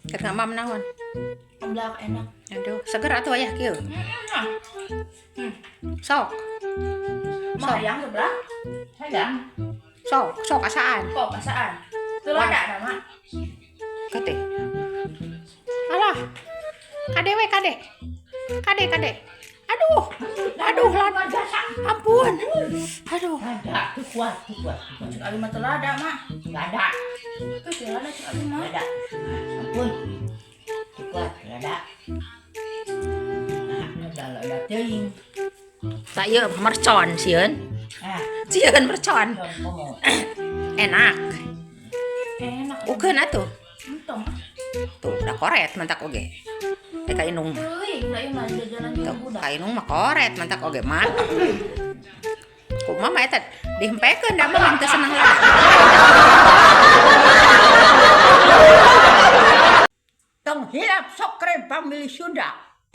Keur ngamam naon? Seblak enak. Aduh, seger atuh ayah kieu. Sok. Mah hayang seblak. Hayang. Sok, sok asaan. Kok asaan? Teu lada da mak. Kate. Alah. Kade we kade. Kade kade. Aduh. Aduh lada. Ampun. Aduh. Lada, tuh kuat, tuh kuat. Cek abi mah teu lada mak. Lada, Tuh teu lada cek abi mah. Lada. Ampun. Tuh kuat, lada. Nah, lada, lada teuing. Tak ieu mercon sieun. Ah, Sieun mercon. komo. Enak. Enak. Ukeun atuh. Entong. Tuh, udah koret mantak oge. Teh ka indung. Teuing da ieu mah jajanan Tuh, jeung budak. ka indung mah koret mantak oge mah. Kumaha mah eta dihempekeun da mah teu seneng lada. Tong hilap subscribe Family Sunda.